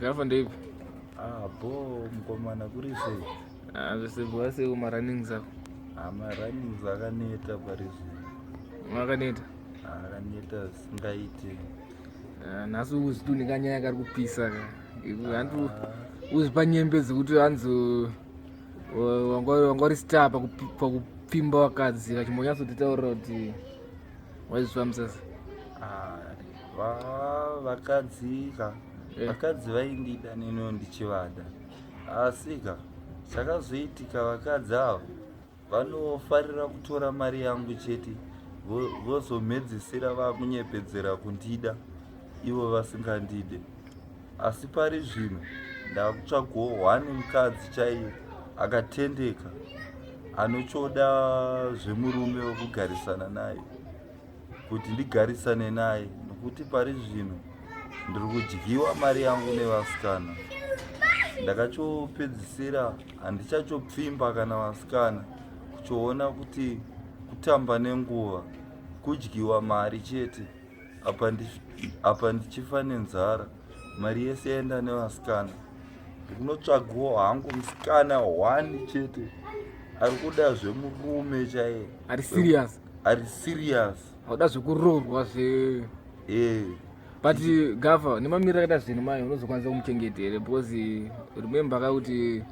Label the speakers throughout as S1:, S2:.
S1: Gafa ndeipi?
S2: Ah, bo mukomana kuri sei?
S1: Ah, zvese bwa sei kuma-runnings ako?
S2: Ah, ma-runnings akaneta pari zvino.
S1: Akaneta?
S2: Ah, akaneta zvisingaite.
S1: Ah, nhasi uzituni kanyaya kari kupisa ka. Hanti uzipa nyembe dzekuti hanzi wanga uri star pakupfimba vakadzi kachimbonyatsotitaurira kuti waizvifambisa sei?
S2: Ah, vakadzi ka eh. vakadzi vaindida neniwo ndichivada asi ka chakazoitika vakadzi ava vanofarira kutora mari yangu chete vozomhedzisira vakunyepedzera kundida ivo vasingandide asi pari zvino ndakutsvagawo one mukadzi chaiye akatendeka anochoda zvemurume wekugarisana naye kuti ndigarisane naye nokuti pari zvino ndiri kudyiwa mari yangu nevasikana ndakachopedzisira handichachopfimba kana vasikana kuchoona kuti kutamba nenguva kudyiwa mari chete apa ndichifa nenzara mari yese yaenda nevasikana ndikunotsvagawo hangu musikana one chete ari kuda zvemurume chaiye
S1: ari serious
S2: ari serious
S1: auda zvekuroorwa zve
S2: eh
S1: but gafa nemamiriro akaita zvinhu mai unozokwanisa kumuchengeta here because remember ka kuti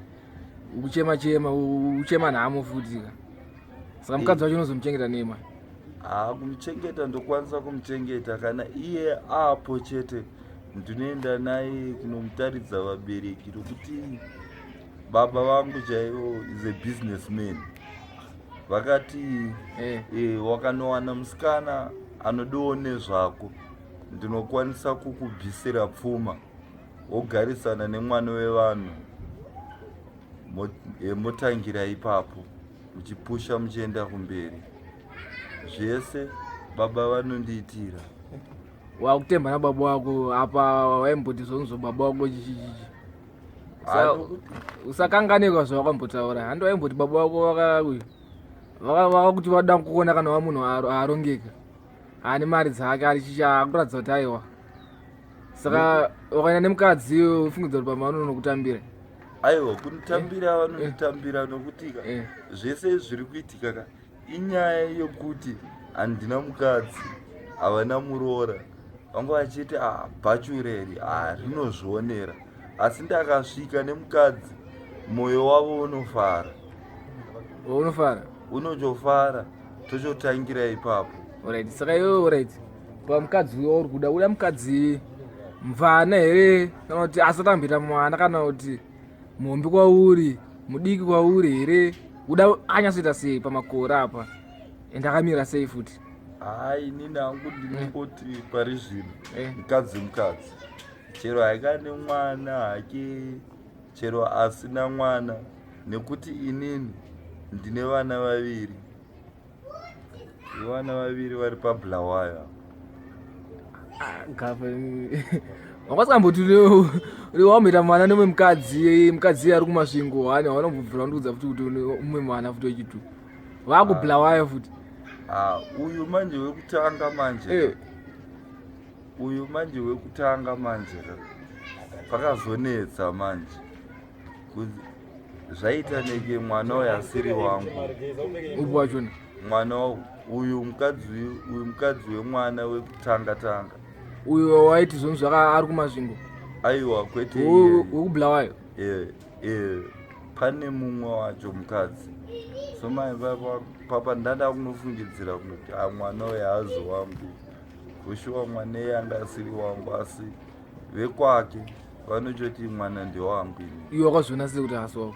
S1: ukuchema chema uchema nhamo futi ka saka mukadzi wacho unozomuchengeta nei mai
S2: haa kumuchengeta ndokwanisa kumuchengeta kana iye apo chete ndinoenda naye kunomutaridza vabereki nokuti baba vangu chaivo is a business man vakati eh. Eh, wakanowana musikana anodiwo nezvako ndinokwanisa kukubvisira pfuma wogarisana nemwana wevanhu eh, motangira ipapo muchipusha muchienda kumberi zvese baba vanondiitira
S1: wakutemba nababa wako apa waimboti zvonzvo baba wako chichichichi usakanganikwa zvawakambotaura handi waimboti baba wako vakakuti vada kuona kana wa munhu arongeka ane mari dzake ari chicha akuratidza kuti aiwa saka wakaenda nemukadzi ufungidza kuti pamwe vanonokutambira
S2: aiwa kunitambira eh. vanonditambira nokuti ka eh. zvese zviri kuitika ka inyaya yekuti handina mukadzi havana muroora vanga vachiti ah, bhachureri ah, rinozvionera asi ndakasvika nemukadzi mwoyo wavo unofara
S1: unofara
S2: unotofara tochotangira ipapo
S1: orit saka iwe orit pamukadzi uyo uri kuda uda mukadzi mvana here kana kuti asati amboita mwana kana kuti muhombe kwauri mudiki kwauri here uda anyatsoita sei pamakore apa and akamira sei futi
S2: hayi inini hangu ndinongoti eh. pari zvino eh. mukadzi mukadzi chero haikane mwana hake chero asina mwana nekuti inini ndine vana vaviri vana vaviri vari pabulawayo
S1: ah, wakasamboti wamboita mwana nemumwe mukadzi mukadzi ari kumasvingo hani wanombobvira wandiudza futi kuti umwe mwana futi wechitu vakubulawayo futi
S2: ah, uyu manje wekutanga manje eh. Uyu manje wekutanga manje pakazonetsa manje zvaita neke mwana uyu asiri wangu
S1: upi wachona
S2: mwana uyu mukadzi uyu mukadzi wemwana wekutanga tanga
S1: uyu waiti zvonzi zvaka ari kumasvingo
S2: aiwa kwete
S1: wekubulawayo
S2: eh, eh, pane mumwe wacho mukadzi so mai papa ndada kunofungidzira kuti ah, mwana uyu haazi wangu Ushuwa mwana iye anga asiri wangu asi vekwake vanochoti mwana ndewangu
S1: ini. Iwe wakazviona sei kuti haasi wako?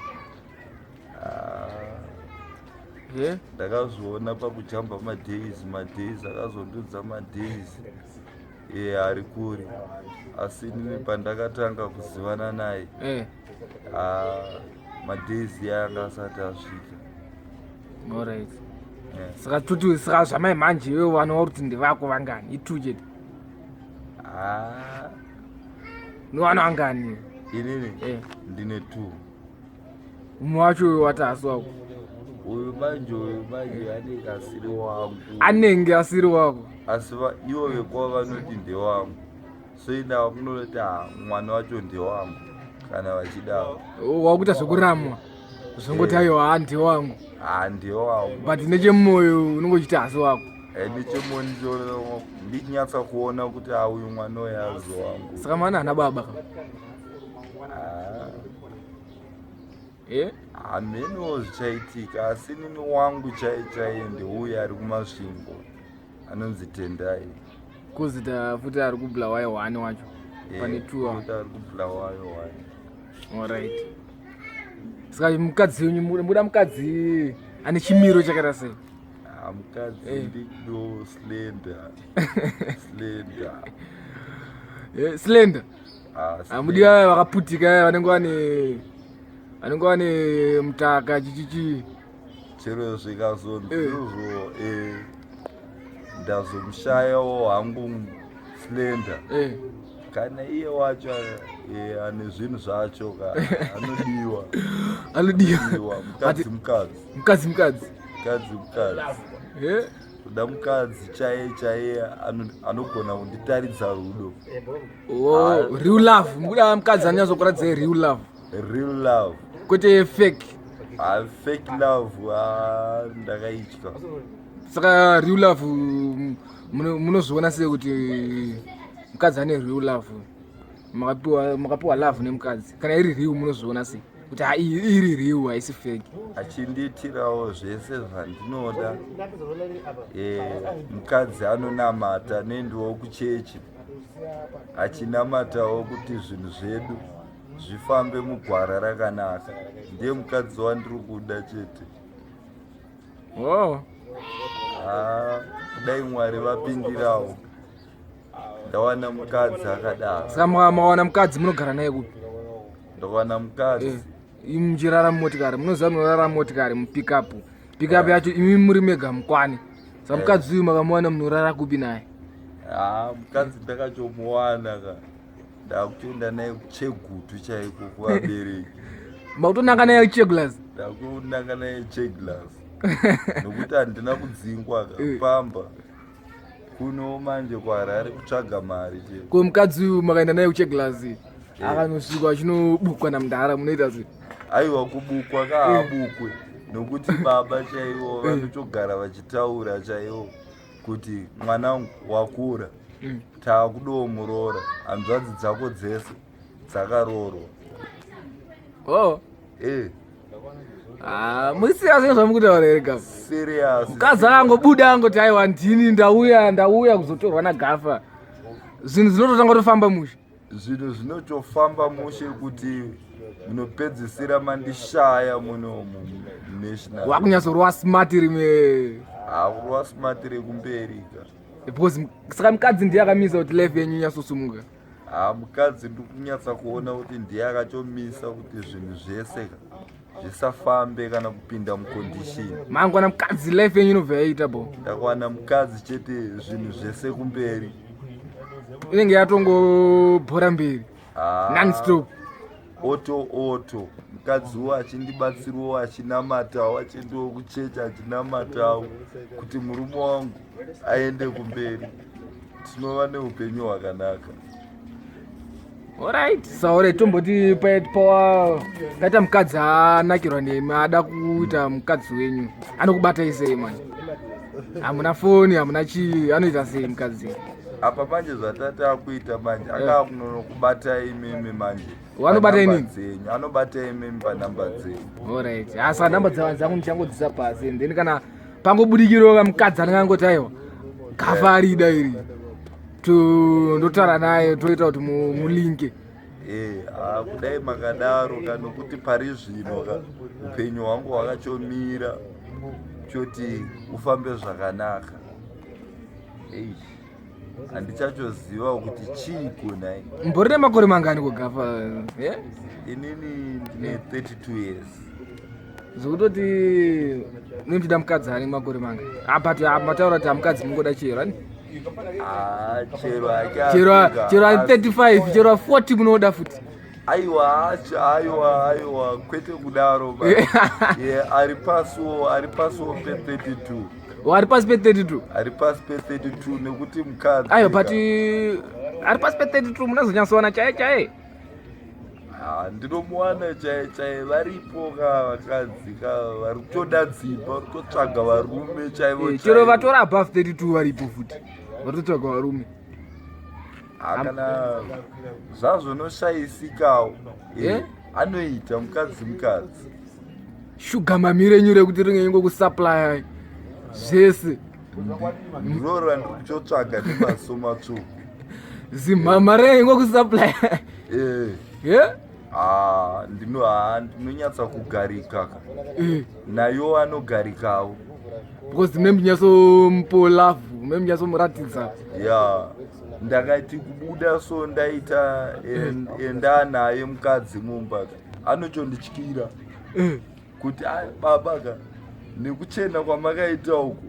S2: Ah, ndakazviona pakujamba madays madays akazondudza madays e ari kure asi inini pandakatanga kuzivana naye eh. ah, madays yanga asati asvika
S1: Alright. Yeah. Saka tutu saka zvamai manje iwe vana wakuti ndevako vangani? Itu chete.
S2: Ah.
S1: Ni vana vangani?
S2: Inini? Eh. Ndine two.
S1: Umwe wacho uyo wati asi wako.
S2: Uyu manje uyu manje anenge asiri wangu.
S1: Anenge asiri wako.
S2: Asi ivo vekwa vanoti ndewangu. So indava kunoti ha, mwana wacho ndewangu kana vachidawo.
S1: Wakuita zvekuramwa, zvongoti aiwa, ha, ndewangu.
S2: Ha, ndewangu.
S1: But nechemumoyo unongochiti hasi wako.
S2: Nechemumoyo ndichinyatsa kuona kuti ha, uyu mwana uyu hazi wangu.
S1: Saka mwana hana baba ka?
S2: Ah.
S1: Eh?
S2: Hameno zvichaitika, asi nini wangu chai chaiye ndeuyo ari kuMasvingo, anonzi Tendai.
S1: Kuzita futi ari kuBulawayo one wacho? Pane two.
S2: Kuti ari kuBulawayo one.
S1: Alright, saka mukadzi wenyu, muda mukadzi ane chimiro chakaita sei?
S2: Ah, mukadzi ndido slender, slender.
S1: Slender.
S2: Ah.
S1: Hamudi vaya vakaputika, vanenge vane mutaka, chichichi?
S2: Chero zvikazonzizvo, ndazomushayawo hangu slender. Kana iye wacho ane zvinhu zvacho ka, anodiwa.
S1: Anodiwa.
S2: Anodiwa. Mukadzi mukadzi.
S1: Mukadzi mukadzi.
S2: Mukadzi mukadzi. Kuda mukadzi chaiye chaiye anogona kunditaridza rudo.
S1: Oh, real love. Mukuda mukadzi anonyatsokuratidza real love.
S2: Real love.
S1: Kwete fake.
S2: Ah, fake love, ah, ndakaitya.
S1: Saka real love, munozviona sei kuti mukadzi ane real love? Makapiwa love nemukadzi, kana iri real, munozviona sei kuti ha, iyi iri real, haisi fake?
S2: Achindiitirawo zvese zvandinoda. Mukadzi anonamata, nendiwo kuchechi, achinamatawo kuti zvinhu zvedu zvifambe mugwara rakanaka, ndiye mukadzi wandiri kuda chete.
S1: Oh.
S2: Ah, kudai Mwari vapindirawo, ndawana mukadzi akadaro.
S1: Saka makawana mukadzi, munogara naye kupi?
S2: Ndawana mukadzi.
S1: Imi muchirara mumotikari, munoziva munorara mumotikari, mupickup. Pickup yacho imi muri mega mukwani. Saka mukadzi uyu makamuwana, munorara kupi naye?
S2: Ah, mukadzi ndakachomuwana ka, ndakutoenda naye kuChegutu chaiko, kuvabereki.
S1: Makutonanga naye Cheglas?
S2: Ndakunanga naye Cheglas, nokuti handina kudzingwa ka pamba. Kuno manje kuHarare kutsvaga mari chete.
S1: Ko mukadzi uyu makaenda naye kuCheglas, akanosvikwa achinobukwa namudhara, munoita sei?
S2: Aiwa, kubukwa kaabukwe, nokuti baba chaivo vanotogara vachitaura chaivo kuti mwanangu wakura, taakudawo muroora, hanzvadzi dzako dzese dzakaroorwa.
S1: Oh.
S2: E.
S1: Ah, muri serious nezvamukutaura here, Gafa?
S2: Serious.
S1: Mukadzi akangobuda angoti aiwa, ndini ndauya, ndauya kuzotorwa naGafa, zvinhu zvinototanga kutofamba mushe?
S2: Zvinhu zvinotofamba mushe, kuti munopedzisira mandishaya munomu national.
S1: Wakunyatsorwa smart rimwe.
S2: Hakurwa smart rekumberi ka.
S1: Because saka mukadzi ndiye akamisa kuti life yenyu inyatsosumuka?
S2: Ha, mukadzi ndikunyatsa kuona kuti ndiye akatomisa kuti zvinhu zvese ka zvisafambe kana kupinda mucondition.
S1: Mangwana mukadzi, life yenyu inobva yaita bo.
S2: Ndakawana mukadzi chete, zvinhu zvese kumberi.
S1: Inenge yatongobhora mberi.
S2: Ah,
S1: nonstop.
S2: Oto oto, mukadziwo achindibatsirawo, achinamatawo, achiendawo kuchechi, achinamatawo kuti murume wangu aende kumberi, tinova neupenyu hwakanaka.
S1: Alright, saure tomboti pawa kaita mukadzi anakirwa nemi, ada kuita mukadzi wenyu, anokubatai sei mani? Hamuna foni, hamuna chii, anoita sei mukadzi?
S2: Apa manje zvatati akuita manje, akaa kunonokubata imimi manje.
S1: Wanobata
S2: Panhamba
S1: inini?
S2: dzenyu, anobata imimi panhamba dzenyu.
S1: Alright, asa namba dzangu ndichangodzisa pasi, and then kana pangobudikirawo mukadzi anenge angoti aiwa, Gafa arida iri, ndotaura naye, toita kuti mulinke.
S2: Ah, kudai makadaro ka, nokuti pari zvino ka upenyu hwangu hwakachomira choti ufambe zvakanaka. Ei, handichachoziva kuti chiiko nai.
S1: Mbori nemakore mangani kuGafa, eh?
S2: Inini ndine 32 years.
S1: Zvekutoti nemuchida mukadzi ane makore manga? Ah, but ah, mataura kuti hamukadzi mungoda chero ani?
S2: Ah, chero hake.
S1: Chero.
S2: Afrika,
S1: Chero ani 35, chero 40 munoda futi?
S2: Aiwa, aiwa, aiwa, kwete kudaro ba. Ye, ari pasiwo, ari pasiwo pe32.
S1: Ari pasi pe32.
S2: Ari pasi pe32 nekuti mukadzi.
S1: Ayo but ari pasi pe32 munozonyatsowana chaiye chaiye.
S2: Ah, ndinomuwana chaiye chaiye varipo ka vakadzi ka vari kutoda dzimba vari kutotsvaga varume chaivo.
S1: Eh, chero vatora above 32 varipo futi vari kutotsvaga varume.
S2: Ah, kana zvazvonoshayisikawo eh, eh? Anoita mukadzi mukadzi.
S1: Shuga mami renyu rekuti ringe ingokusupply zvese.
S2: Ndiro randiri kutotsvaga nemaso matsvuku.
S1: Zimhama renyu ingokusupply.
S2: Eh.
S1: Yeah?
S2: Ah, ndino ah, ndinonyatsa kugarika ka.
S1: Eh.
S2: Nayo anogarikawo.
S1: Because mune munyatsomupo love, mune munyatsomuratidza.
S2: Yeah. Ndakati kubuda so ndaita enda naye mukadzi mumba anochondityira kuti baba ka nekuchena kwamakaita uku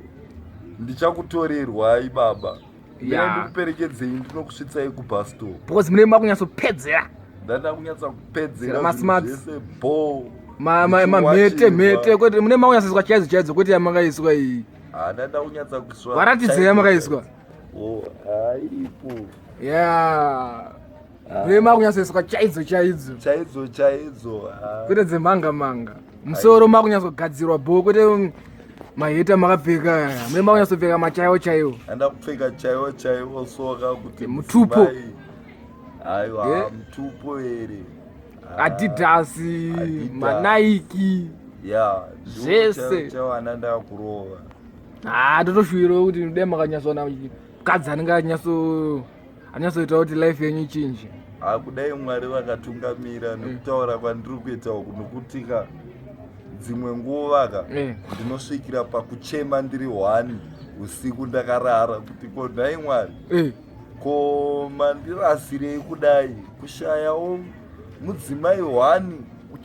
S2: ndichakutorerwai baba yeah. Ndikuperekedzei ndinokusvitsai kubus stop
S1: because mune makunyatsopedzera
S2: ndanda kunyatsa kupedzera zvese bo
S1: mamhete mhete kwete mune makunyatsoiswa chaidzo chaidzo kwete yamakaiswa iyi.
S2: Ndanda kunyatsa kuiswa.
S1: Varatidzei yamakaiswa.
S2: Oh, iripo.
S1: Yeah. Mune makunyatsoiswa chaidzo chaidzo.
S2: Chaidzo chaidzo.
S1: Kwete dzemanga manga. Musoro makunyatsogadzirwa bho kwete maheta makapfeka. Mune makunyatsopfeka machaiwo chaiwo.
S2: Anda kupfeka chaiwo chaiwo soka kuti
S1: mutupo.
S2: Aiwa, mutupo here.
S1: Adidas, maNike.
S2: Yeah,
S1: zvese.
S2: Chawana ndakurova.
S1: Ah, ndotoshuwirawo kuti dai makanyatsoona mukadzi anenge anyatsoita kuti life yenyu ichinje.
S2: Kudai Mwari vakatungamira nekutaura kwandiri kuita uku nokuti ka dzimwe nguva ka ndinosvikira pakuchema ndiri 1 usiku ndakarara kuti ko nhai Mwari ko mandirasirei kudai kushayawo mudzimai 1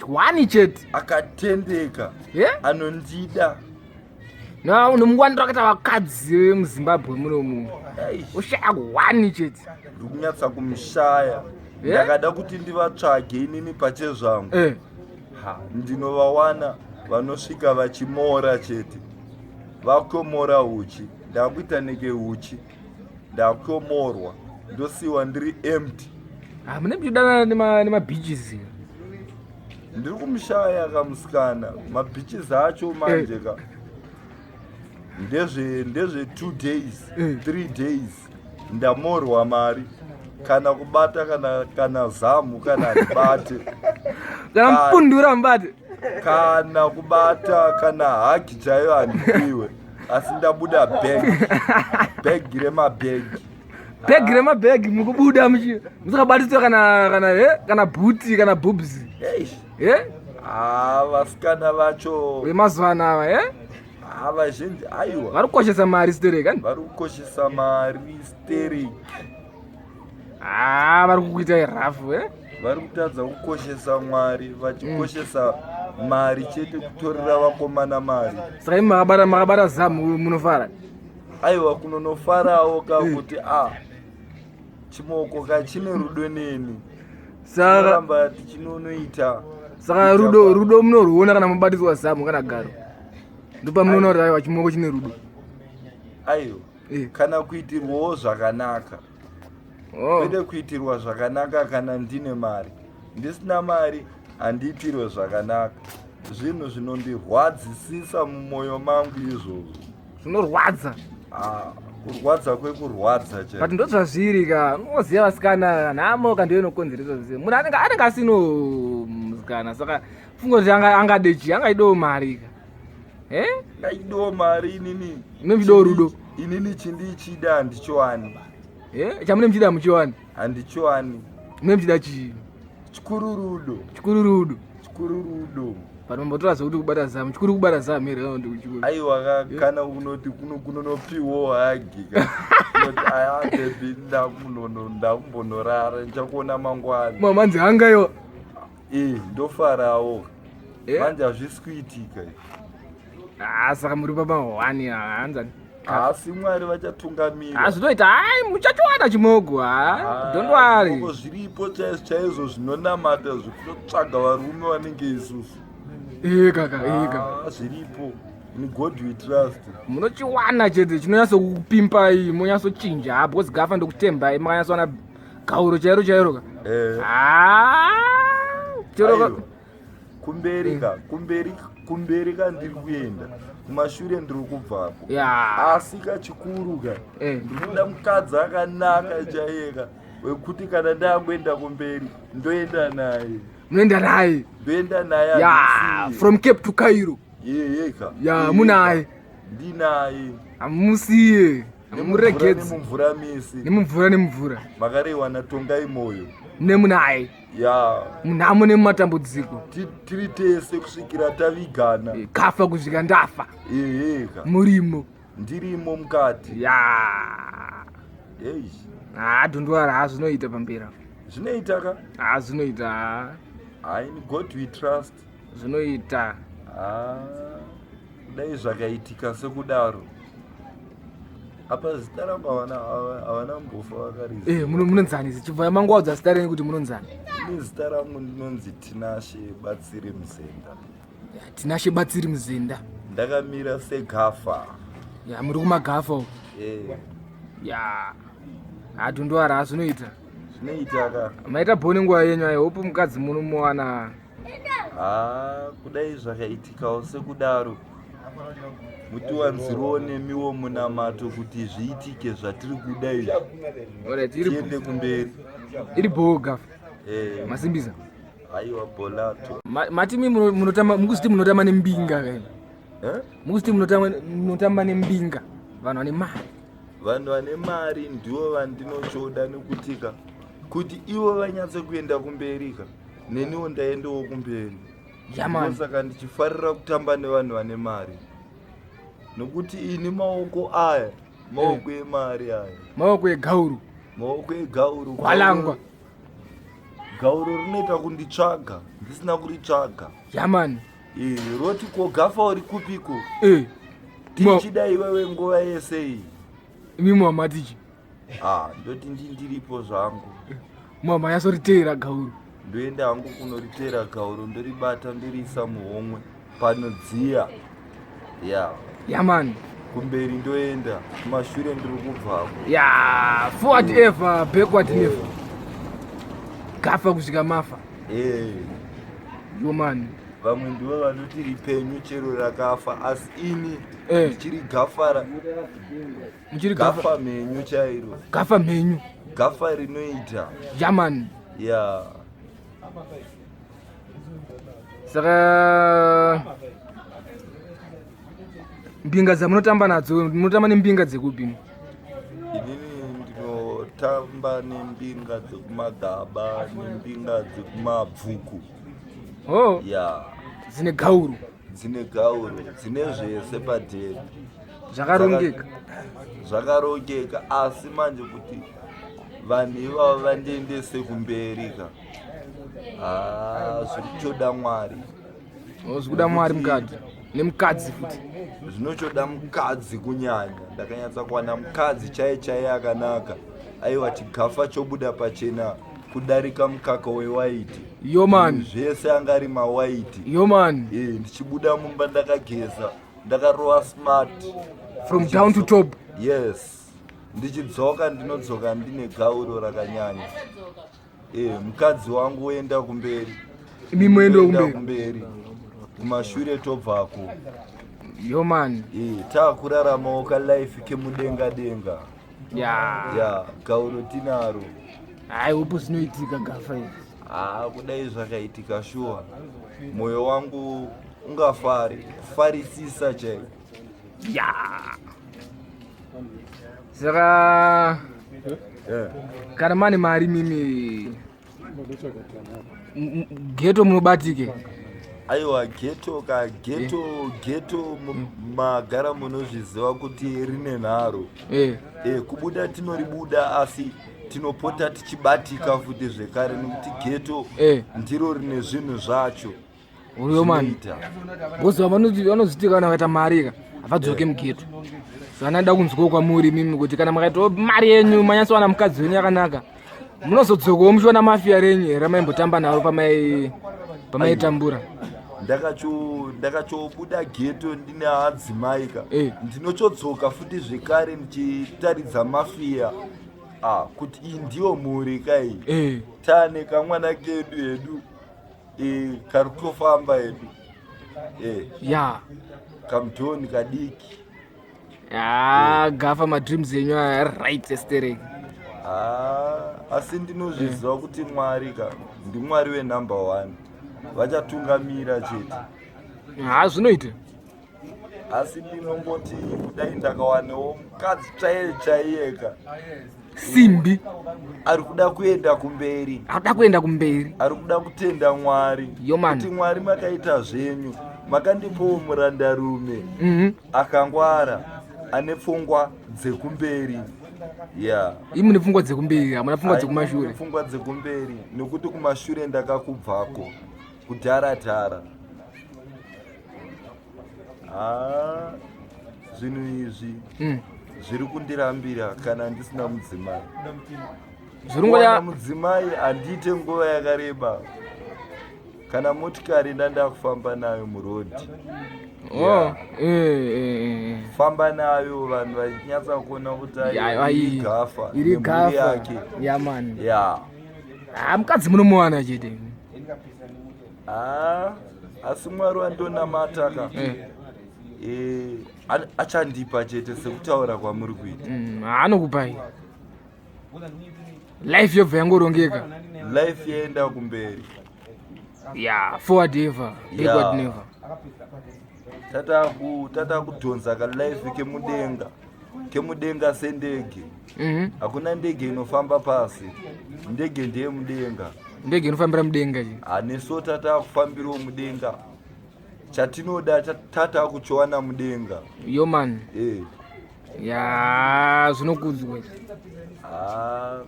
S1: 1 chete
S2: akatendeka anondida.
S1: Na unomuwanira wakaita vakadzi vemuZimbabwe munomu ushaya 1 chete.
S2: Ndiri kunyatsa kumushaya. Ndakada kuti ndivatsvage inini pachezvangu. Ndinovawana vanosvika vachimora chete. Vakomora uchi, ndakuita neke uchi. Ndakomorwa, ndosiwa ndiri empty.
S1: Ah, mune muchidanana nemabeaches.
S2: Ndiri kumushaya kamusikana. Mabeaches acho manje ka. Ndezve 2 days, 3 days ndamorwa mari. Kana kubata kana zamu kana ndibate.
S1: Kana mupundura mubate.
S2: Kana kubata kana hagi chaiyo handipiwe. Asi ndabuda bag. Bag remabhegi.
S1: Bag remabhegi mukubuda musakabatiswa kana kana bhuti kana boobs.
S2: Ah, vasikana vacho
S1: vemazuva anava
S2: Ah, vazhinji aiwa.
S1: Vari kukoshesa mari stereki.
S2: Vari kukoshesa mari stereki.
S1: Ah, vari kukuita rafu
S2: Vari kutadza kukoshesa Mwari, vachikoshesa mari chete kutorera vakomana mari.
S1: Saka imi makabata zamu munofara?
S2: Aiwa, kunonofarawo ka kuti chimoko ka chine rudo neni.
S1: Saka
S2: tichinonoita.
S1: Saka rudo munoruona kana mubatiswa zamu kana garo. Ndopamunoona kuti aiwa chimoko chine rudo.
S2: Aiwa. Kana kuitirwawo zvakanaka. Kwete kuitirwa zvakanaka kana ndine mari. Ndisina mari handiitirwe zvakanaka. Zvinhu zvinondirwadzisisa mumwoyo mangu izvozvo.
S1: Zvinorwadza.
S2: Kurwadza kwekurwadza
S1: chaipo. But ndozvazviri ka. Unoziva vasikana nhamo ka ndiyo inokonzeresa zvese. Munhu anenge asino musikana saka funga kuti angade chii, angaidawo mari ka.
S2: Ngaidawo mari inini.
S1: Munochidawo rudo.
S2: Inini chindichida handichiwani.
S1: Chamune muchida muchiwani?
S2: Handichiwani.
S1: Mune muchida chii?
S2: Chikuru rudo.
S1: Chikuru rudo.
S2: Chikuru rudo.
S1: Panombotora zvekuti kubata zamu, chikuru kubata zamu here kana kuti chikuru?
S2: Aiwa kana unoti kunonopiwo hagi ka. Unoti aya baby ndakumbonorara ndichakuona mangwana.
S1: Mamanzi hanga iwa.
S2: Ndofarawo. Manje hazvisi kuitika.
S1: Ah, saka muri papa 1 hanzani.
S2: Asi Mwari vachatungamira.
S1: Zvinoita hai muchachiwana chimogo ha. Don't worry.
S2: Zvimoko zviripo chaizvo chaizvo zvinonamata zvikutotsvaga varume vanenge isusu.
S1: Kaka, kaka.
S2: Zviripo. In God we trust.
S1: Munochiwana chete chinonyatsokupimpai monyatsochinja ha because gafa ndokutembai makanyatsowana gauro chairo chairo ka.
S2: Eh.
S1: Ah, chero
S2: Aiwa. Kumberi ka, kumberi kumberi ka ndiri kuenda. Kumashure ndiri kubvako.
S1: Ya.
S2: Asi ka chikuru ka.
S1: Eh.
S2: Ndiri kuda mukadzi akanaka chaiye ka. Wekuti kana ndakuenda kumberi ndoenda naye.
S1: Munoenda naye.
S2: Ndoenda naye.
S1: Ya,
S2: handisiye.
S1: from Cape to Cairo.
S2: Yeyeka.
S1: Ya, munaye.
S2: Ndinaye.
S1: Hamusiye. Hamuregedzi.
S2: Nemumvura misi.
S1: Nemumvura nemumvura.
S2: Makarewa naTongai Moyo.
S1: Nemunaye.
S2: Ya.
S1: Munhamo nemumatambudziko.
S2: Tiri tese kusvikira tavigana.
S1: Kafa kusvika ndafa.
S2: Yeyeka.
S1: Murimo.
S2: Ndirimo mukati.
S1: Ya.
S2: Eish.
S1: Ah, don't worry, ha zvinoita pamberi apo.
S2: Zvinoita ka?
S1: Ah, zvinoita.
S2: Ah, in God we trust.
S1: Zvinoita.
S2: Ah, dai zvakaitika sekudaro. Apa zita rangu havana mbofa vakariziva.
S1: Eh, munonzani chibva mangowadza zita renyu kuti munonzani?
S2: Ini zita rangu ndinonzi Tinashe Batsiri Muzenda.
S1: Ya, Tinashe Batsiri Muzenda.
S2: Ndakamira segafa.
S1: Ya, muri kumagafa uko.
S2: Eh.
S1: Ya. Ah, don't worry, ha zvinoita.
S2: Zvinoita ka.
S1: Maita bhoni nguva yenyu, I hope mukadzi munomuwana.
S2: Ah, kudai zvakaitikawo sekudaro. Mutiwanzirowo nemiwo munamato kuti zviitike zvatiri kuda izvi.
S1: Alright,
S2: Tiende kumberi.
S1: Iri bho gafa.
S2: Eh.
S1: Masimbisa.
S2: Aiwa bolato.
S1: Mati mi munotamba mukuziti munotamba nembinga kaini.
S2: Eh?
S1: Mukuziti munotamba nembinga. Vanhu vane mari.
S2: Vanhu vane mari ndivo vandinochoda nekutika kuti ivo vanyatse kuenda kumberi ka. Neniwo ndaendawo kumberi.
S1: Yamani.
S2: Saka ndichifarira kutamba nevanhu vane mari. Nokuti ini maoko aya, maoko emari aya.
S1: Maoko egauru.
S2: Maoko egauru.
S1: Kwalangwa.
S2: Gauru rinoita kunditsvaga, ndisina kuritsvaga.
S1: Yamani.
S2: Eh, roti ko gafa uri kupiko?
S1: Eh.
S2: Tichida iwewe nguva yese iyi.
S1: Imi mwamatichi.
S2: Ah, ndoti ndiripo zvangu.
S1: Mwama yasoriteera gauru.
S2: Ndoenda hangu kunoriteera gauru, ndoribata ndoriisa muhomwe panodziya. Ya.
S1: Yamani.
S2: Kumberi ndoenda, kumashure ndiri kubvako.
S1: Ya, forward ever, backward never. Gafa kusvika mafa.
S2: Eh.
S1: Yo man.
S2: Vamwe ndivo vanoti ripenyu chero rakafa, asi ini
S1: Eh.
S2: ndichiri gafara.
S1: Muchiri gafa.
S2: Gafa mhenyu chairo.
S1: Gafa mhenyu.
S2: Gafa rinoita.
S1: Yamani.
S2: Ya.
S1: Saka mbinga dzamunotamba nadzo, munotamba nembinga dzekupi?
S2: Inini ndinotamba nembinga dzekumagaba, nembinga dzekumabvuku.
S1: Oh.
S2: Ya.
S1: Dzine gauru.
S2: Dzine gauru, dzine zvese padheni.
S1: Zvakarongeka.
S2: Zvakarongeka, asi manje kuti vanhu ivavo vandiendese kumberi ka. Ah, zviri kutoda Mwari.
S1: Oh, zviri kuda Mwari mukadzi. Nemukadzi futi.
S2: Zvinochoda mukadzi kunyanya. Ndakanyatsa kuwana mukadzi chaiye chaiye akanaka. Aiwa chigafa chobuda pachena kudarika mukaka wewaiti.
S1: Yo man.
S2: Zvese anga ari mawaiti.
S1: Yo man.
S2: Eh, ndichibuda mumba ndakageza, ndakarova smart.
S1: From down to top.
S2: Yes. Ndichidzoka ndinodzoka ndine gauro rakanyanya. Eh, mukadzi wangu woenda kumberi.
S1: Imi moenda
S2: Ndoenda
S1: kumberi.
S2: kumberi. Kumashure tobvako.
S1: Yo man.
S2: Eh, takuraramawo ka life kemudenga denga.
S1: Ya.
S2: Ya, gauro tinaro.
S1: Hai, upo zvinoitika gafa izvi.
S2: Ah, kudai zvakaitika shuwa. Moyo wangu ungafari, kufarisisa chaiko.
S1: Ya. Saka kana mane mari mimi ghetto munobatike?
S2: Aiwa, ghetto ka, ghetto, ghetto magara munozviziva kuti rine nharo.
S1: Eh.
S2: Kubuda tinoribuda, asi tinopota tichibatika futi zvekare nekuti ghetto ndiro rine zvinhu zvacho.
S1: Uyo man.
S2: Zvinoita.
S1: Boss vanozviti kana vakaita mari ka, havadzoke mughetto. Saka ndada kunzwawo kwamuri mimi kuti kana makaitawo mari yenyu manyatsowana mukadzi wenyu yakanaka, munozodzokawo muchiona mafia renyu here ramaimbotamba naro pamaitambura?
S2: Ndakachobuda geto ndine adzimai ka.
S1: Eh.
S2: Ndinochodzoka futi zvekare ndichitaridza mafiya ah, kuti iyi ndiyo mhuri ka iyi. Tane kamwana kedu hedu kari kutofamba hedu.
S1: Ya.
S2: Kamudhoni kadiki.
S1: Ah, Gafa, madreams enyu aya right esterek.
S2: Ah, asi ndinozviziva kuti Mwari ka ndiMwari wenumber one, vachatungamira chete.
S1: Ha, zvinoita.
S2: Asi ndinongoti kudai ndakawanewo mukadzi chaiye chaiyeka,
S1: simbi,
S2: ari kuda kuenda kumberi,
S1: akuda kuenda kumberi,
S2: ari kuda kutenda Mwari
S1: Yo, man.
S2: kuti Mwari makaita zvenyu, makandipowo murandarume akangwara, ane pfungwa dzekumberi ya.
S1: Imi mune pfungwa dzekumberi, hamuna pfungwa dzekumashure.
S2: Pfungwa dzekumberi, nekuti kumashure ndakakubvako kudhara dhara. Ha, zvinhu izvi zviri kundirambira kana ndisina mudzimai.
S1: Zvirungoda
S2: Kuwana mudzimai handiite nguva yakareba, kana motikari ndandakufamba nayo murodhi.
S1: Oh, eh.
S2: Famba nayo, vanhu vachinyatsa kuona kuti
S1: Ya,
S2: ai, iri Gafa
S1: iri
S2: nemhuri
S1: Gafa
S2: yake.
S1: Ya man.
S2: Ya.
S1: Ah, mukadzi munomuwana chete.
S2: Ah, asi Mwari wandonamata ka achandipa chete sekutaura kwamuri kuita.
S1: Anokupai, life yobva yangorongeka.
S2: Life yaenda kumberi.
S1: Ya, forward ever, backward never.
S2: Tatakudhonza kalife kemudenga, kemudenga sendege. Hakuna ndege inofamba pasi, ndege ndeyemudenga.
S1: Ndege inofambira mudenga chi.
S2: Haneso tatakufambirawo mudenga, chatinoda tatakuchiwana mudenga.
S1: Yo man. Ya, zvinokudzwa.
S2: Ah,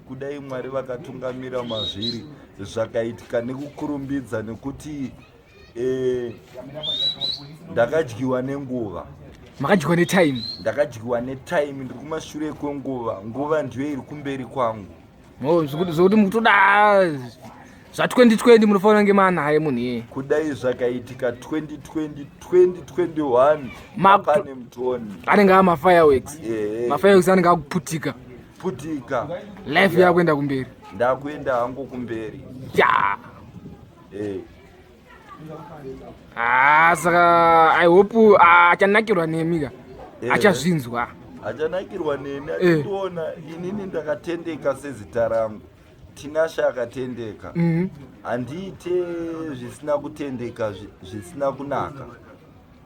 S2: kudai Mwari vakatungamira mazviri, zvakaitika nekukurumbidza, nekuti ndakadyiwa nenguva.
S1: Makadyiwa netime.
S2: Ndakadyiwa netime, ndiri kumashure kwenguva, nguva ndiyo iri kumberi kwangu.
S1: Oh, zvokuti mukutoda zva2020 munofanira kunge maanaye munhu iyeye.
S2: Kudai zvakaitika 2020, 2021, pane mutoni.
S1: Anenge amafireworks. Mafireworks anenge akuputika.
S2: Putika.
S1: Life yakuenda kumberi.
S2: Ndakuenda hangu kumberi.
S1: Ya. Ah, saka I hope achanakirwa nemi ka. Achazvinzwa.
S2: Achanakirwa neni achitoona inini ndakatendeka sezita rangu, Tinashe akatendeka. Handiite zvisina kutendeka, zvisina kunaka.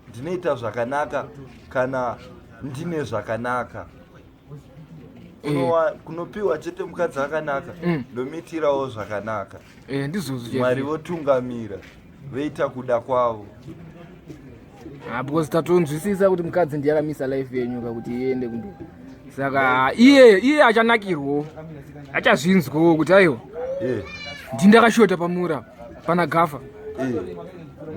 S2: Ndinoita zvakanaka kana ndine zvakanaka. Kunopiwa chete mukadzi akanaka, ndomitirawo zvakanaka.
S1: Ndizvozvo.
S2: Mwari votungamira, voita kuda kwavo.
S1: Ah, because tatonzwisisa kuti mukadzi ndiye akamisa life yenyu ka kuti iende kumberi, saka iye achanakirwawo, achazvinzwawo kuti aiwa, ndindakashota pamura pana Gafa.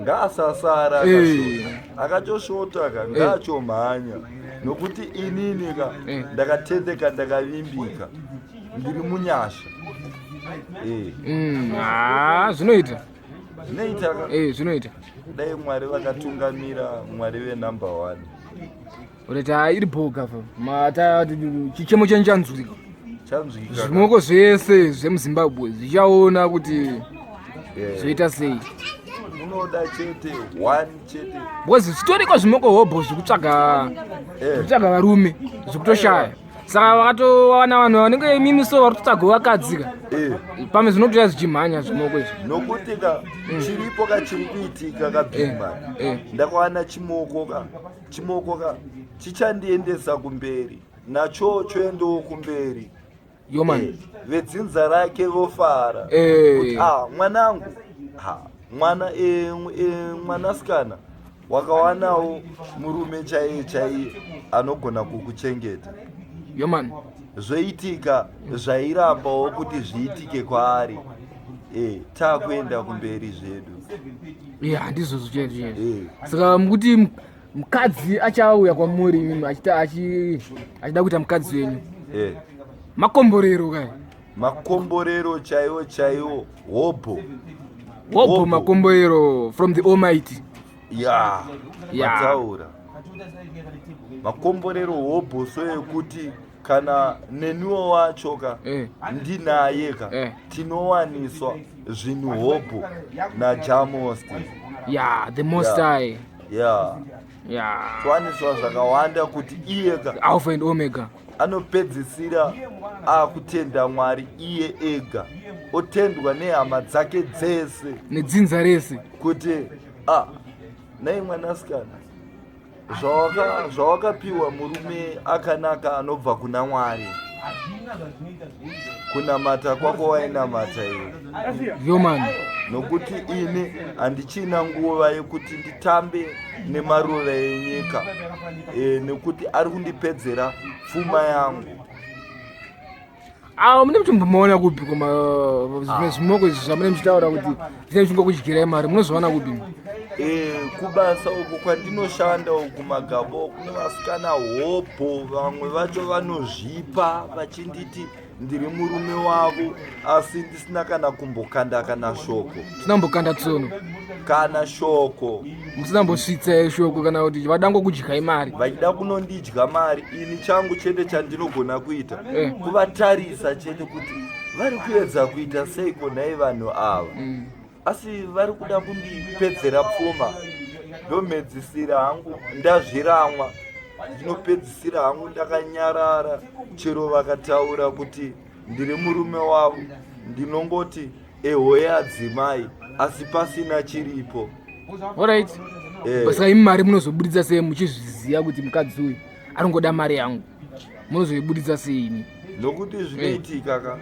S2: Ngaasasara akashota, akatoshota ka, ngaachomhanya, nokuti inini ka ndakatendeka, ndakavimbika, ndiri munyasha.
S1: Ah, zvinoita.
S2: Zvinoita ka.
S1: Zvinoita.
S2: Dai Mwari vakatungamira, Mwari venumber one.
S1: Ureti iri bho, Gafa. Mata chichemo chenyu chanzwika.
S2: Chanzwika ka.
S1: Zvimoko zvese zvemuZimbabwe zvichaona kuti zvoita sei.
S2: Unoda chete one chete.
S1: Because zvitoriko zvimoko hobho zvikutsvaga zvikutsvaga varume, zvikutoshaya, saka vakatowana vanhu vanenge imimi so vari kutotsvagawo vakadzika, pamwe zvinotoya zvichimhanya zvimoko izvi.
S2: Nokuti ka chiripo ka, chiri kuitika ka, bigman, ndakawana chimoko ka, chimoko ka chichandiendesa kumberi, nacho choendawo kumberi.
S1: Yo man.
S2: Vedzinza rake vofara kuti ah, mwanangu, ha, mwana mwanasikana wakawanawo murume chaiye chaiye anogona kukuchengeta.
S1: Yo man.
S2: Zvoitika zvairambawo kuti zviitike kwaari. Taakuenda kumberi zvedu.
S1: Ya, ndizvozvo chaizvo chaizvo. Saka mukuti mukadzi achauya kwamuri imimi achida kuita mukadzi wenyu, makomborero kai.
S2: Makomborero chaiwo chaiwo, hobho.
S1: Hobho makomborero from the Almighty.
S2: Ya, mataura makomborero hobho, so yekuti kana neniwo wacho ka ndinaye ka, tinowaniswa zvinhu hobho naJah Most.
S1: Ya, the Most High.
S2: Towaniswa zvakawanda kuti iye ka
S1: Alpha and Omega.
S2: Anopedzisira akutenda Mwari iye ega, otendwa nehama dzake dzese
S1: nedzinza rese.
S2: Kuti a nai mwanasikana, zvawakapiwa murume akanaka anobva kuna Mwari, kunamata kwako wainamata iwe.
S1: Yo man.
S2: Nokuti ini handichina nguva yekuti nditambe nemaruva enyika, nekuti ari kundipedzera pfuma yangu.
S1: Awo mune muchimbomaona kupi kuma zvimwe zvimoko izvi zvamune muchitaura kuti zvine muchingokudyirai mari, munozviwana kupi?
S2: Kubasa uku kwandinoshanda uku Magabo, kune vasikana hobho, vamwe vacho vanozvipa vachinditi ndiri murume wavo, asi ndisina kana kumbokanda kana shoko.
S1: Musina kumbokanda tsono.
S2: Kana shoko.
S1: Musina kumbosvitsa shoko kana kuti vadangokudyai mari.
S2: Vachida kunondidya mari. Ini changu chete chandinogona kuita kuvatarisa chete kuti vari kuedza kuita seiko nhai vanhu ava, asi vari kuda kundipedzera pfuma. Ndomhedzisira hangu ndazviramwa, ndinopedzisira hangu ndakanyarara. Chero vakataura kuti ndiri murume wavo, ndinongoti ehoye adzimai, asi pasina chiripo.
S1: Alright. Saka imi mari munozobuditsa sei muchizviziva kuti mukadzi uyu aringoda mari yangu? Munozoibuditsa sei imi?
S2: Nokuti zvinoitika ka,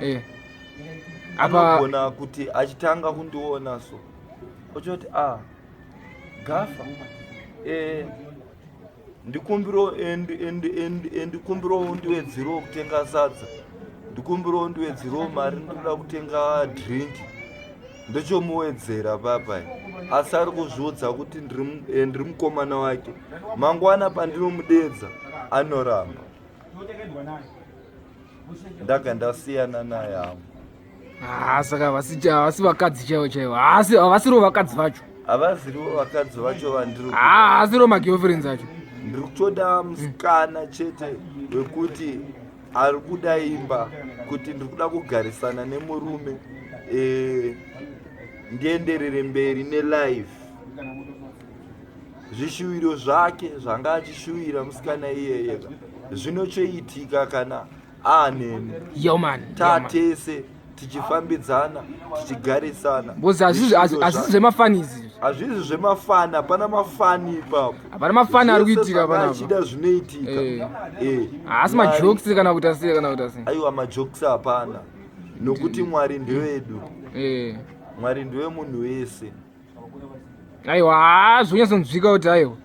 S1: Apa
S2: anogona kuti achitanga kundiona so, ochoti, "A gafa, ndikumbiro, ndikumbiro ndiwedzerewo kutenga sadza, ndikumbiro ndiwedzerewo mari, ndinoda kutenga drink." Ndochomuwedzera papai, asi ari kuzviudza kuti ndiri mukomana wake. Mangwana pandinomudedza anoramba, ndaga ndasiyana naye hangu.
S1: Ah, saka havasi vakadzi chaivo chaivo, havasiriwo vakadzi vacho.
S2: Havazirivo vakadzi vacho vandiri
S1: Ah, havasiriwo magirlfriends acho.
S2: Ndiri kutoda musikana chete wekuti ari kuda imba, kuti ndiri kuda kugarisana nemurume, ndienderere mberi nelife. Zvishuwiro zvake zvanga achishuwira musikana iyeye zvinochoitika kana aaneni.
S1: Yo man.
S2: Tatese tichifambidzana, tichigarisana.
S1: Because hazvisi zvemafani izvi.
S2: Hazvisi zvemafani, hapana mafani ipapo.
S1: Hapana mafani ari
S2: Zvese
S1: kuitika
S2: zvanga
S1: panapa.
S2: achida zvinoitika.
S1: Haasi majokes kana kuita sei, kana kuita sei.
S2: Aiwa, majokes hapana, nokuti Mwari ndewedu. Mwari ndewe munhu wese.
S1: Aiwa, haa, zvonyatsonzwika kuti aiwa,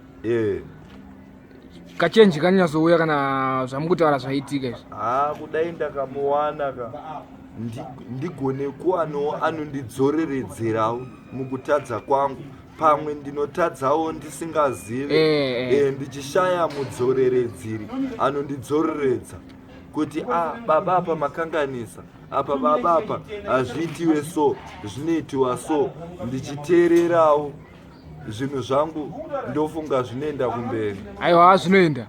S1: kachenji kanyatsouya kana zvamukutaura zvaitika izvi.
S2: Ha, kudai ndakamuwana ka, ndigone kuwanawo anondidzoreredzerawo mukutadza kwangu. Pamwe ndinotadzawo ndisingazive, ndichishaya mudzoreredziri anondidzoreredza kuti, "A baba, apa makanganisa apa, baba, apa hazviitiwe so, zvinoitiwa so." Ndichiteererawo zvinhu zvangu, ndofunga zvinoenda kumberi.
S1: Aiwa, zvinoenda,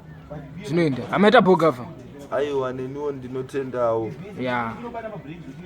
S1: zvinoenda. Amaita bogafa.
S2: Aiwa, neniwo ndinotendawo.
S1: Ya.